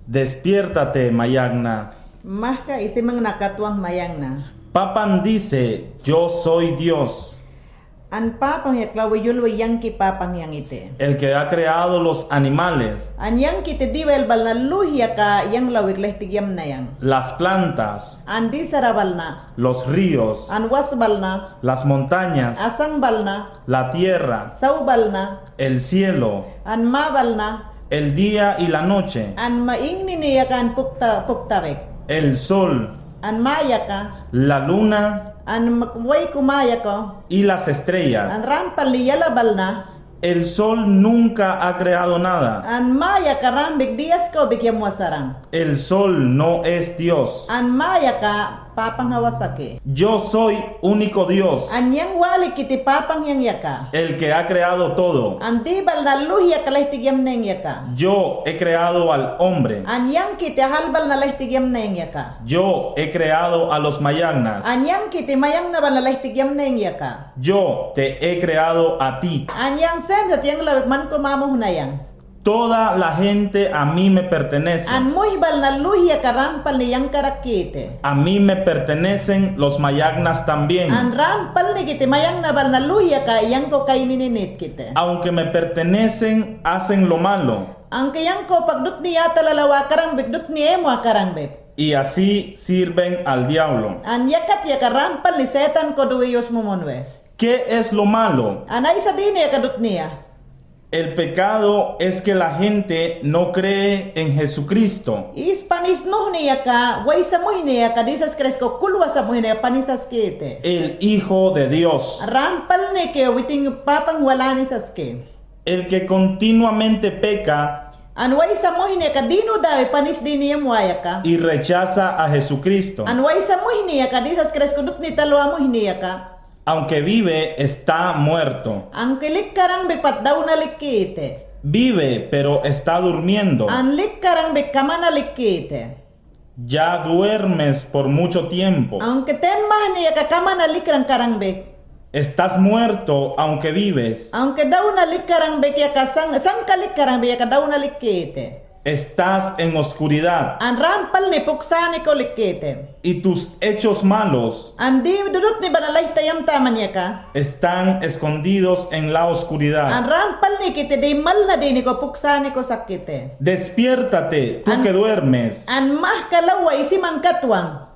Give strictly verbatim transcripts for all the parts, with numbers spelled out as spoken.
Despiértate, mayakna. Mahka isiman na katuwang mayakna. Papan dice, "Yo soy Dios." An Papan yak lawi, "Yulwi yanki Papan yan iti." El que ha creado los animales. An yanki iti diwail bal na luhiyaka yang lawik lahitikyamnayan. Las plantas. An disara bal na. Los ríos. An was bal na. Las montañas. Asang bal na. La tierra. Saw bal na. El cielo. An ma bal na. El día y la noche. An ma ingnini yaka an pukta, puktabek. El sol. An mayaka. La luna. An ma, wayku mayaka. Y las estrellas. An rampalni yala bal na. El sol nunca ha creado nada. An mayaka rambik diyas kawbik yamwa saran. El sol no es Dios. An mayaka Papan hawa saki. Yo soy único Dios. An yang walik kiti Papan yan yaka. El que ha creado todo. An di bal na luhiyaka lahitikyamnayan yaka. Yo he creado al hombre. An yanki iti ahal bal na lahitikyamnayan yaka. Yo he creado a los mayaknas. An yanki iti mayakna bal na lahitikyamnayan yaka. Yo te he creado a ti. An yang semsa ti yang lawik man ko mamuhnayan. Toda la gente a mí me pertenece. An muyu bal na luhiyaka rampalni yang karak kiti. A mí me pertenecen los mayaknas también. An rampalni kiti mayakna bal na luhiyaka yang ko kaynini nit kiti. Aunque me pertenecen, hacen lo malo. Aunque yang ko pagdutni yatalala wa karangbik, dutni emu a karangbik. Y así sirven al diablo. An yakat yaka rampalni Setan ko duwi yusmumunwe. ¿Qué es lo malo? An aisa dini yaka dutniya. El pecado es que la gente no cree en Jesucristo. Is panis nuhni yaka, waisa muhni yaka, Jisas Kraist ko kulwasa muhni yaka panisas kiti. El Hijo de Dios. Rampalniki witin Papan walanisas ki. El que continuamente peca. An waisa muhni yaka dinu dawi panis dini yamwa yaka. Y rechaza a Jesucristo. An waisa muhni yaka Jisas Kraist ko dutni talwa muhni yaka. Aunque vive, está muerto. Aunque lik karangbik pat dawna lik kiti. Vive, pero está durmiendo. An lik karangbik kamana lik kiti. Ya duermes por mucho tiempo. Aunque ten mahni yaka kamana likran karangbik. Estás muerto aunque vives. Aunque dawna lik karangbik yaka sang, sangka lik karangbik yaka dawna lik kiti. Estás en oscuridad. An rampalni puksaniko lik kiti. Y tus hechos malos. An di dudutni bal na lahitayamtaman yaka. Están escondidos en la oscuridad. An rampalniki iti di malna dini ko puksaniko sak kiti. Despiértate, tú que duermes. An mahka lawwa isiman katuwan.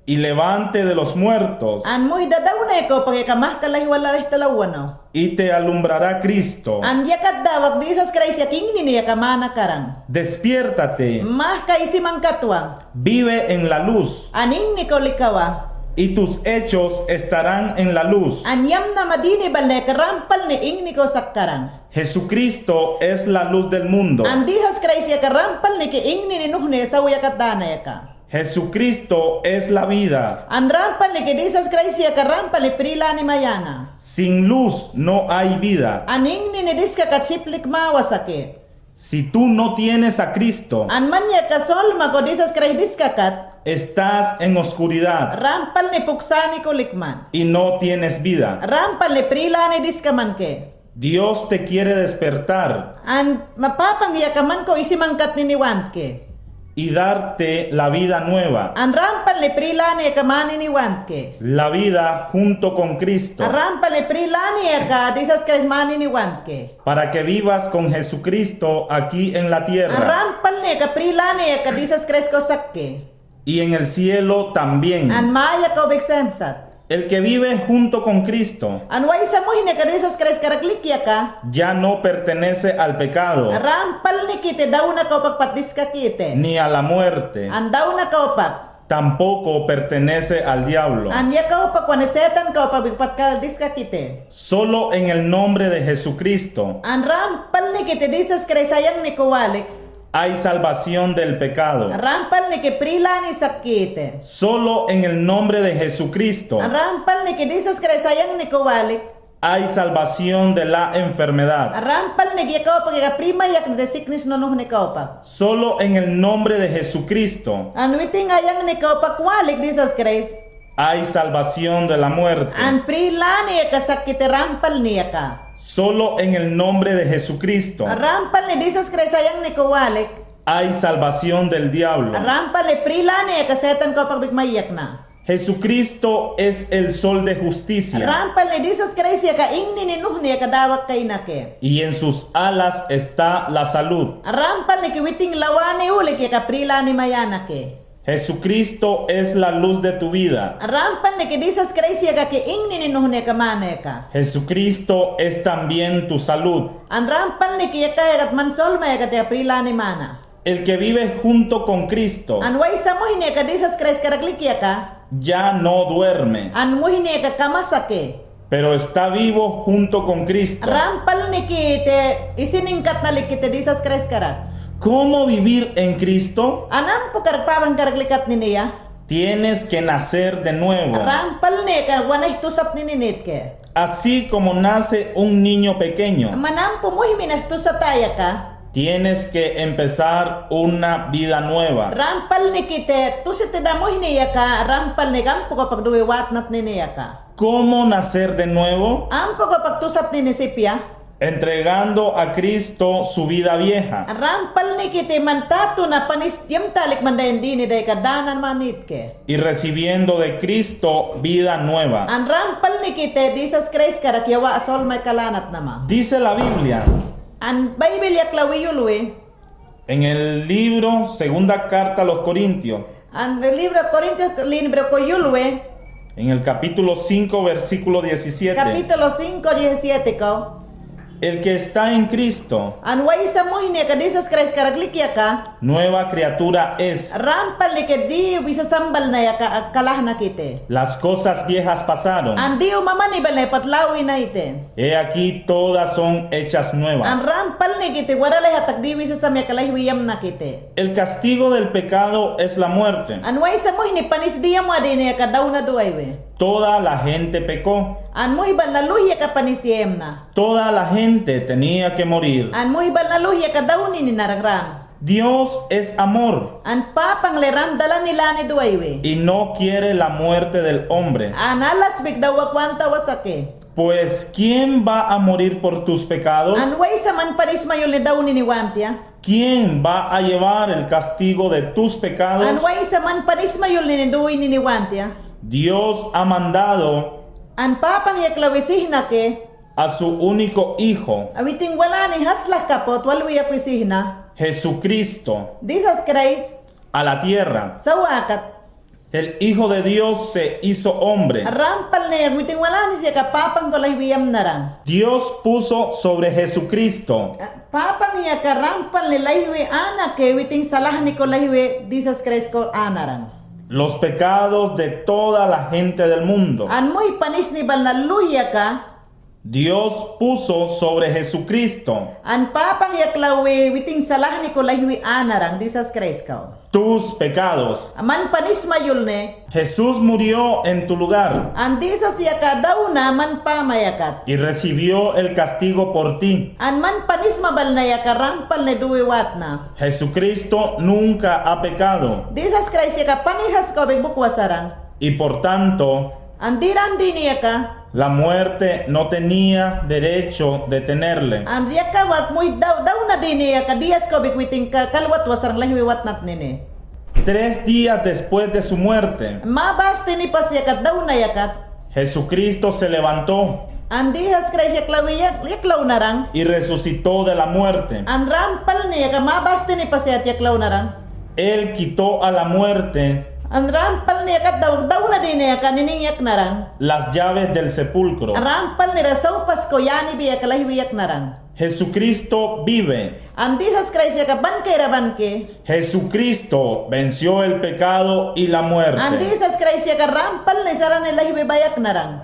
Y levántate de los muertos. An muyu dadawnay kawpak yaka mahka lahiwal lahita lawwanu. Y te alumbrará Cristo. An yakat dawak Jisas Kraist yak ingnini yaka mana karan. Despiértate. Mahka isiman katuwan. Vive en la luz. An ingnikaw likawa. Y tus hechos estarán en la luz. An yamnama dini bal na yaka rampalni ingnikaw sak karan. Jesucristo es la luz del mundo. An Jisas Kraist yaka rampalniki ingnini nuhni saw yakat dana yaka. Jesucristo es la vida. An rampalniki Jisas Kraist yaka rampalni prilani mayana. Sin luz no hay vida. An ingnini diskakat siplik mawa saki. Si tú no tienes a Cristo, an man yaka solma ko Jisas Kraist diskakat, estás en oscuridad. Rampalni puksaniko likman. Y no tienes vida. Rampalni prilani diskamanki. Dios te quiere despertar. An ma Papan yaka man ko isiman katniniwantki. Y darte la vida nueva. An rampalni prilani yaka maniniwantki. La vida junto con Cristo. An rampalni prilani yaka Jisas Kraist maniniwantki. Para que vivas con Jesucristo aquí en la tierra. An rampalni yaka prilani yaka Jisas Kraist ko sakki. Y en el cielo también. An maya kawbik semsat. El que vive junto con Cristo. An waisa muhni yaka Jisas Kraist karak lik yaka. Ya no pertenece al pecado. Rampalniki iti dawna kawpak pat diskakiti. Ni a la muerte. An dawna kawpak. Tampoco pertenece al diablo. An ya kawpak wan Setan kawpakbi pat kal diskakiti. Solo en el nombre de Jesucristo. An rampalniki iti Jisas Kraist sayangni ko walik. Hay salvación del pecado. Rampalniki prilani sakkiti. Solo en el nombre de Jesucristo. Rampalniki Jisas Kraist sayangni ko walik. Hay salvación de la enfermedad. Rampalniki ya kawpak yaka primayakni de siknis nunuhni kawpak. Solo en el nombre de Jesucristo. An witin sayangni kawpak walik Jisas Kraist. Hay salvación de la muerte. An prilani yaka sakkiti rampalni yaka. Solo en el nombre de Jesucristo. Rampalni Jisas Kraist sayangni ko walik. Hay salvación del diablo. Rampalni prilani aka Setan kawpakbik mayakna. Jesucristo es el sol de justicia. Rampalni Jisas Kraist aka ingni ni nuhni aka dawak kaynake. Y en sus alas está la salud. Rampalniki witin lawani ulik aka prilani mayanake. Jesucristo es la luz de tu vida. Rampalniki Jisas Kraist aka ki ingni ni nuhni aka mana aka. Jesucristo es también tu salud. An rampalniki aka aka man solma aka te prilani mana. El que vive junto con Cristo. An waisa muhni aka Jisas Kraist karak liki aka. Ya no duerme. An muhni aka kamasake. Pero está vivo junto con Cristo. Rampalniki te isininkatna liki te Jisas Kraist karak. ¿Cómo vivir en Cristo? An ampu karak papan karak likat niniya. Tienes que nacer de nuevo. Rampalni aka wanay tusat nini nitke. Así como nace un niño pequeño. Man ampu muhimina tusatay aka. Tienes que empezar una vida nueva. Rampalniki te tusitida muhni aka, rampalni aka ampu kawpak duwi watnat nini aka. ¿Cómo nacer de nuevo? Ampu kawpak tusat nini sipya. Entregando a Cristo su vida vieja. Rampalniki te man tatuna panis yamtalik man dayan dini dayaka danan ma nitke. Y recibiendo de Cristo vida nueva. An rampalniki te Jisas Kraist karak yawa' solma aka lanat nama. Dice la Biblia. An Baybil yaklawi yulwi. En el libro, segunda carta a los Corintios. An libro Korintios, libro ko yulwi. En el capítulo cinco, versículo diecisiete. Kapitulo singko, diyesiyete ko. El que está en Cristo. An waisa muhni aka Jisas Kraist karak liki aka. Nueva criatura es. Rampalniki diyu bisa sambalnay aka, kalahnakite. Las cosas viejas pasaron. An diyu mamani balnay pat lawi nayte. He aquí todas son hechas nuevas. An rampalniki te waralayatak diyu bisa samya aka lahiwi yamnakite. El castigo del pecado es la muerte. An waisa muhni panis diyamwa dini aka dawna duwayiwi. Toda la gente pecó. An muhbalna luhi aka panis yemna. Toda la gente tenía que morir. An muhbalna luhi aka dawni nini naran ram. Dios es amor. An Papan le ram dalani lani duwayiwi. Y no quiere la muerte del hombre. An alasbik dawak wantawa saki. Pues, ¿quién va a morir por tus pecados? An waisa man panis mayulni dawni ni wantiya. ¿Quién va a llevar el castigo de tus pecados? An waisa man panis mayulni duyni ni wantiya. Dios ha mandado. An Papan yaklawi sihnake. A su único Hijo. A witin walani hasla kaput walwi yapwi sihna. Jesucristo. Jisas Kraist. A la tierra. Sawakat. El Hijo de Dios se hizo hombre. Rampalni aka witin walani si aka Papan ko lahiwi yamnaran. Dios puso sobre Jesucristo. Papan aka rampalni lahiwi anake witin salahni ko lahiwi Jisas Kraist ko anaran. Los pecados de toda la gente del mundo. An muhi panisni balna luhi aka. Dios puso sobre Jesucristo. An Papan yaklawi witin salahni ko lahiwi anaran Jisas Kraist ko. Tus pecados. Man panis mayulni. Jesús murió en tu lugar. An Jisas aka dawna man pama yakat. Y recibió el castigo por ti. An man panis mabalna aka rampalni duwi watna. Jesucristo nunca ha pecado. Jisas Kraist aka panisas kawbik bukwa saran. Y por tanto, an dirandi ini aka. La muerte no tenía derecho de tenerle. An yaka wak muhi daw, dawnadi ini aka diyas kawbik witin ka, kalwat wasarang lahiwi watnat nini. Tres días después de su muerte, mabastini pas yakat dawna yakat. Jesucristo se levantó. An Jisas Kraist yaklawi yak, yaklaw naran. Y resucitó de la muerte. An rampalni aka mabastini pas yakat yaklaw naran. Él quitó a la muerte. An rampalni aka daw, dawnadi ini aka nining yak naran. Las llaves del sepulcro. An rampalnira sawpas ko yanibi aka lahiwi yak naran. Jesucristo vive. An Jisas Kraist aka banke ra banke. Jesucristo venció el pecado y la muerte. An Jisas Kraist aka rampalni sarani lahiwi bayak naran.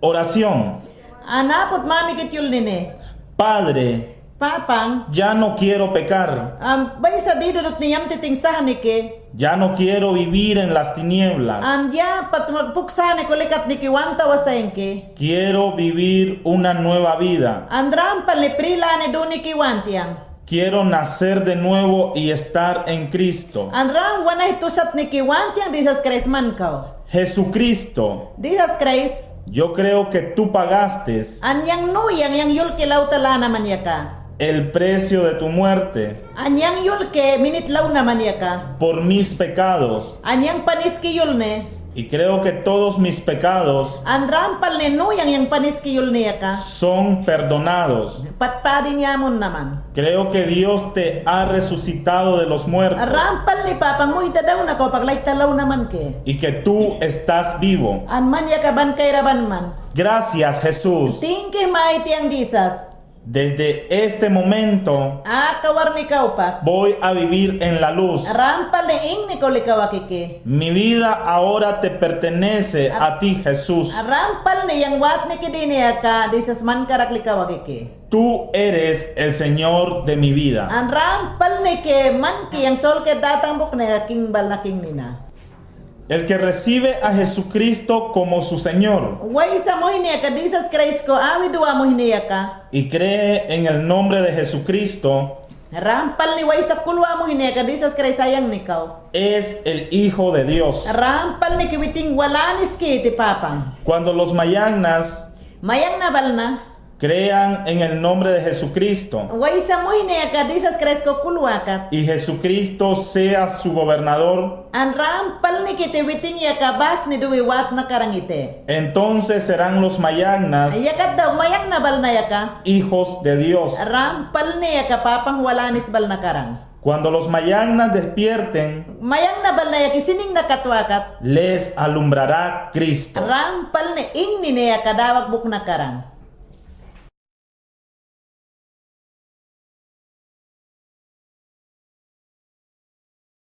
Oración. An aput mamikit yulnini. Padre, Papan. Ya no quiero pecar. Am, baisa didudutni yamtiting sahniki. Ya no quiero vivir en las tinieblas. An ya pat ma, puk sahni ko likatniki wantawa sainki. Quiero vivir una nueva vida. An rampalni prilani duniki wantiyan. Quiero nacer de nuevo y estar en Cristo. An ram wanay tusatniki wantiyan Jisas Kraist mankaw. Jesucristo. Jisas Kraist. Yo creo que tú pagaste. An yang nuyan yang yulki lawta lana man yaka. el precio de tu muerte. An yang yulke minit law naman iyaka. Por mis pecados. An yang paniski yulne. Y creo que todos mis pecados. An rampalne nu yang yang paniski yulne iyaka. Son perdonados. Patpadin yamun naman. Creo que Dios te ha resucitado de los muertos. Rampalne Papan muhita daw na kau, paglahita law naman ke. Y que tú estás vivo. An man iyaka ban kay raban man. Gracias, Jesús. Tingki maiti yang Jisas. Desde este momento. Aka warni kawpa. Voy a vivir en la luz. Rampalne ingni kau likaw akiki. Mi vida ahora te pertenece a ti, Jesús. Rampalne yang watniki dini aka Jisas mankarak likaw akiki. Tú eres el Señor de mi vida. An rampalne ke manki yang solke datang bukne aka king bal na king nina. El que recibe a Jesucristo como su Señor. Waysa muhni aka Jisas Kraist ko awi duwa muhni aka. Y cree en el nombre de Jesucristo. Rampalne waysa kulwa muhni aka Jisas Kraist ayangni kau. Es el Hijo de Dios. Rampalne ke witin walanis kiti Papan. Cuando los mayangnas. Mayangna balna. Crean en el nombre de Jesucristo. Waysa muhni aka Jisas Kraist ko kulwakat. Y Jesucristo sea su gobernador. An rampalne kiti witin iyaka basni duwi watna karang ite. Entonces serán los mayangnas. Iyakat daw mayangna balna iyaka. Hijos de Dios. Rampalne iyaka Papan walanis balna karang. Cuando los mayangnas despierten. Mayangna balna iyaki siningna katwakat. Les alumbrará Cristo. Rampalne ingni ne iyaka dawak bukna karang.